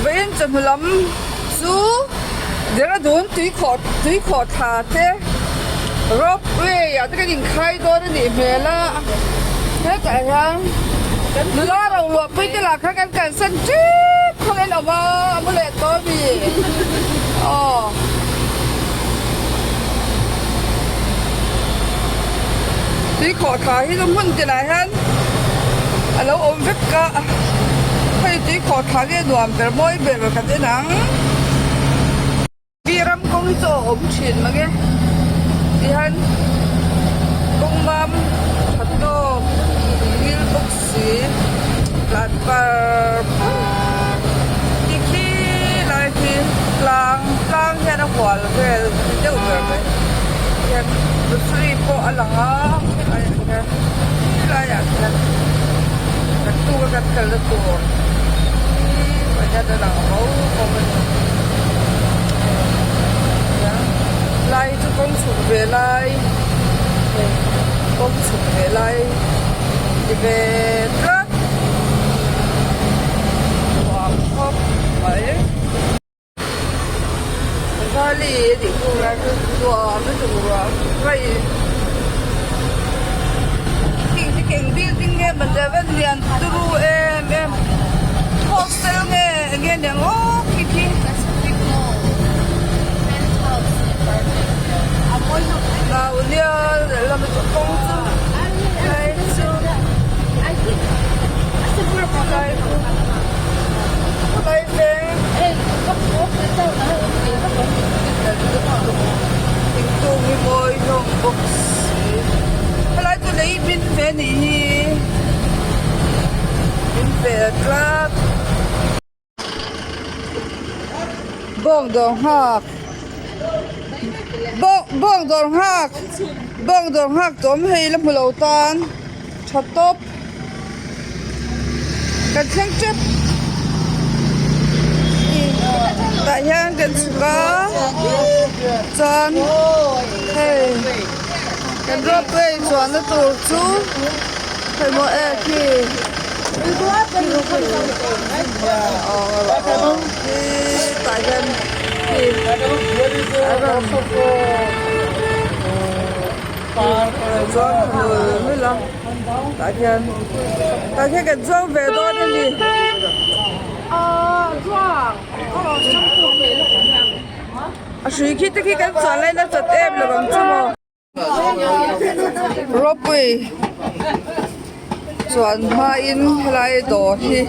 Vawiin chawhnu lam chu Dehradun tuikhawh tuikhawh thla te rope way ah te kan inkhai dawn a nih hmel a hetah hian nula ro luahpui te lah kha kan kalsan tep khawng en awm a a mu leh tawh a mi aw. Tuikhawh thla hi chu hmun tinah hian a lo awm vek a hei tuikhawh thla nge nuam ber mawi ber kan en ang pi ram kawng hi chu a awm thin mange tihian kawng mam tha tawk ngil bawk si tlan par par ti khi lai khi tlang tlang hian a hual vel ni deuh ber mai hian nursery pawh a lang a helaiah khian naktuk a kan kalna tur hi hian a lang ro bawk a ni lai chu kawng chhuk ve lai kawng chhuk ve lai ti ve tlat nuam khawp mai. Valley a tih hnu lai chu nuam lutuk ruah hei heng hi eng building nge maw le van lian turu em em hostel nge eng nge niang aw khi khi. Nau nia lehlam chu kawng chu lai chu lai chu lai veng thingkung hi mawi hlawm bawk si helai chu lei min ve anih hi min ve tlat. Bawng dawr nghak bawng bawng dawr nghak bawng dawr nghak tawm hei la hmu lo tan tha tawp kan thleng tep tah hian kan chhuk a chuan hei kan ropeway chuanna tur chu hei maw e khi. Tah hian a rawn chuang nul nul a tah hian tah hian kan chuang ve dawn a ni. A hrui khi te khi kan chuan lai na chat em lo ang chu maw. Ropeway chuan hmain helai dawr hi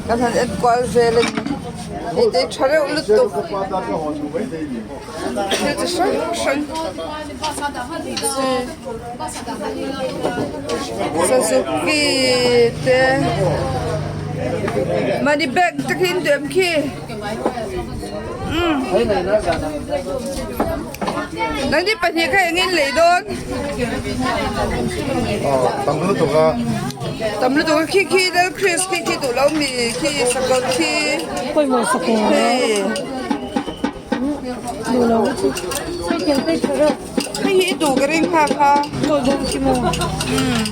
kan han en kual vel a ni hei te hi tha reuh lutuk thil chi hrang hrang suzuki te money bag te khi an duh em khi umm. Nangni pahnih kha engin lei dawn? Aw tam lutuk a. Tam lutuk a khi khi dal Chris khi khi duh lo mi khi sakawr khi. Pawimawh sakawr. Hei. Duh lo chu. Hei tel phei tha reuh. Hei hi i duh ka ring nghak a. Chaw dawn khi maw. Umm.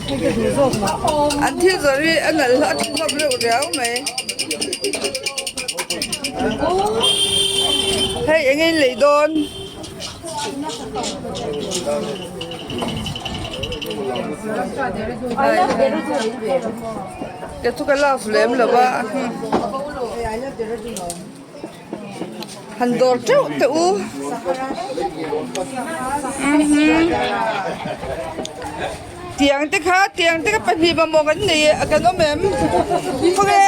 Hei ka duh zawk mah. An thil zawrh hi a nalh a tha hlawm reuh riau mai. Hei eng in lei dawn. Ka chu ka love lem lo va. Han dawr teuh teh u. Tiang te kha tiang te kha pahnih mamawh kan nei a kan awm em khawnge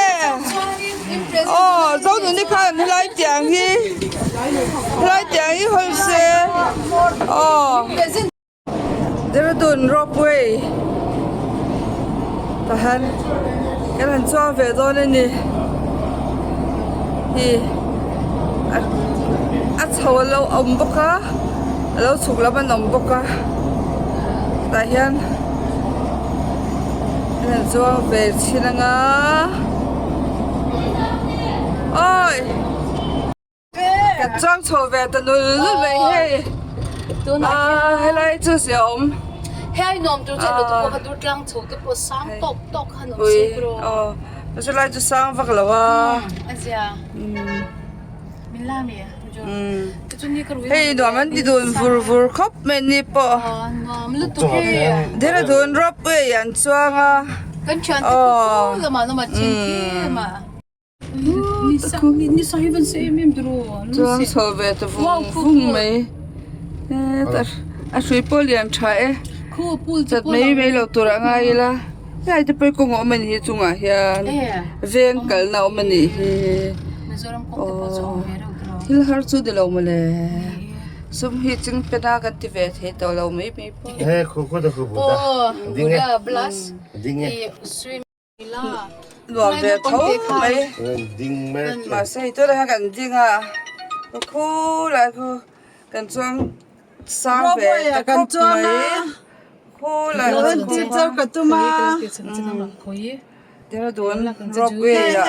aw zonuni khan helai tiang hi helai tiang hi hawl se aw Dehradun ropeway tahan kan han chuang ve dawn a ni hi a chho a lo awm bawk a. A lo chhuk lam an awm bawk a tah hian an han chuang ve thin anga awi kan chuang chho ve ta nul nul mai hei ah helai chu zia awm. Ui aw chu lai chu sang vak lo a hei nuam an ti dun vur vur khawp mai ni pawh Dehradun ropeway an chuang a aw. Chuan chho ve ta vung vung mai hetah a hrui pawh lian tha e chat mai mai loh tur a ngai ila helai te pawh hi kawng a awm a nih hi chungah hian veng kalna a awm a nih hi aww thil har chu ni lo mawle sum hi ching pen a kan ti ve thei tawh lo mai mai pawh. Nuam ve tho mai mahse hei tunah hian kan ding a ka khulai khu kan chuang sang ve ta khawp mai khulai Dehradun ropeway ah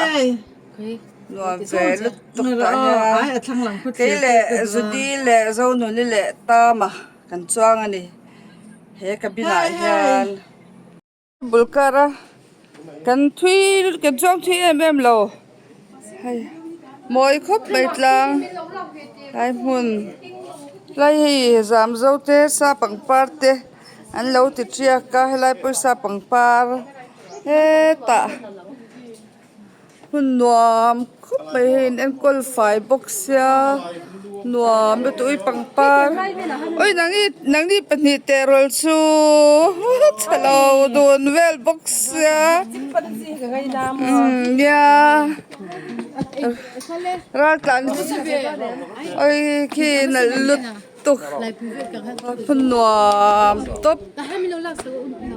nuam ve lutuk tah hian kei leh Judy leh Zonuni leh Tama kan chuang a ni he cabin ah hian. Bul kar a kan thui kan chuang thui em em lo hei mawi khawp mai tlang lai hmun lai hei zam zo te sa pangpar te an lo ti tiak a helai pawisa pangpar hetah. Hmun nuam khawp mai hei an enkawl fai bawk sia nuam lutuk ui pangpar ui nangni nangni pahnih teh rawl chu chhelo dun vel bawk sia umm nia ral tlan ui khi nalh lutuk hmun nuam tawp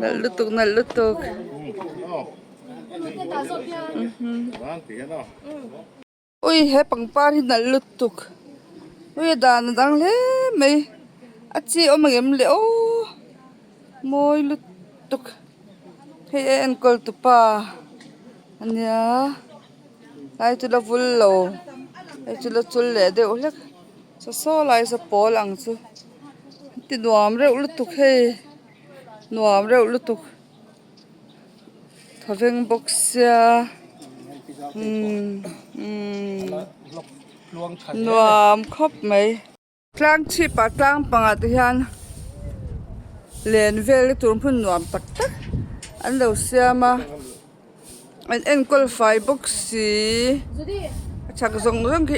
nalh lutuk nalh lutuk. Ui he pangpar hi nalh lutuk ui a dan a dang hle mai a chi awm ang em le aw mawi lutuk hei a enkawl tu pa ania lai chu la vul lo hei chu la chul leh deuh hlek saw saw lai saw pawl ang chu ti nuam reuh lutuk hei nuam reuh lutuk. Thawveng bawk sia umm umm nuam khawp mai. Tlang chhip ah tlang pangah te hian len vel te tur hmun nuam tak tak an lo siam a an enkawl fai bawk si a chak zawng zawng khi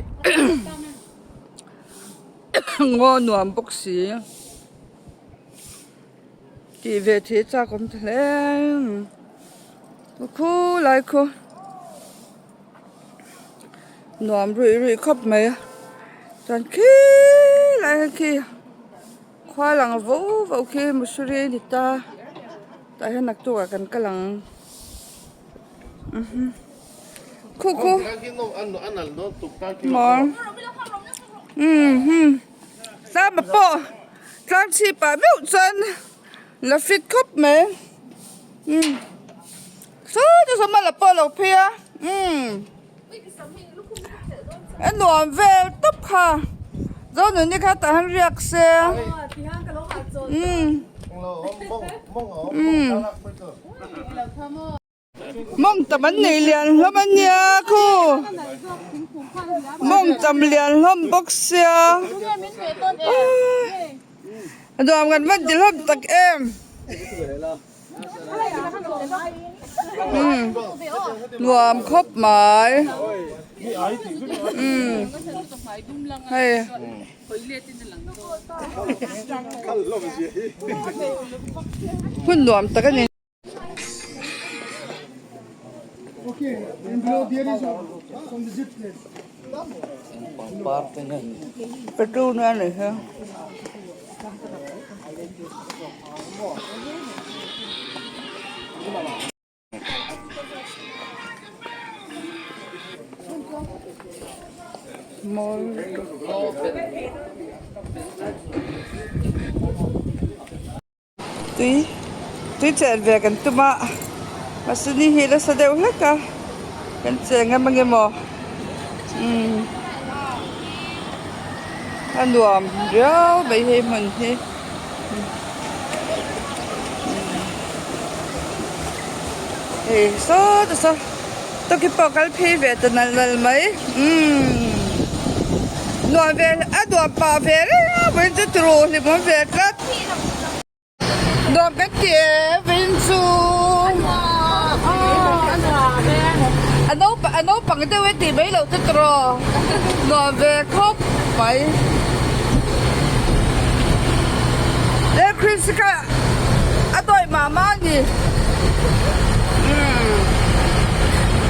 ngaw nuam bawk si. Tih ve thih chak awm ta hle khulai khu nuam ruih ruih khawp mai a chuan khilai ah khi khua lang vo vo khi Mussoorie a ni ta tah hian naktuk ah kan kal ang khu khu maw umm tlama pawh. Tlang chhip ah meuh chuan la fit khawp mai umm saw chu saw hma la pawh a lo phei a umm a nuam vel tawp kha Zonuni kha tah hian riak se umm umm. Mawng tam an nei lian hlawm a nia khu mawng tam lian hlawm bawk sia nuam kan van ti hlawm tak em nuam khawp mai umm hei. Hmun nuam tak a ni. Petrol na a ni hi. Tui tui chen ve kan tum a mahse ni hi nasa deuh hlek a kan cheng em ange maw umm a nuam riau mai hei hmun hi. Hei sawta saw tawki pawh kal phei ve ta nal nal mai umm nuam ve a nuam pah ve reng a vawiin chu turu hlim awm ve tlat nuam kan ti em vawiin chu a naupang a naupang deuh e tih mai loh chu tawh nuam ve khawp mai he Christ kha. A dawih mah mah a ni. Umm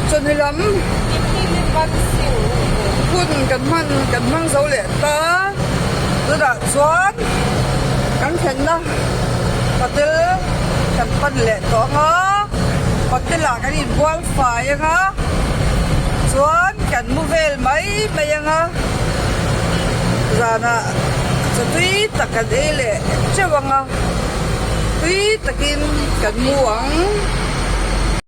chawhnu lam hun kan hman kan hmang zo leh ta tunah chuan kan thlenna hotel kan pan leh tawh ang a hotel ah kan inbual fai ang a chuan kan mu vel mai mai ang a zanah chaw tui tak kan ei leh. Teuh anga tui takin kan mu ang.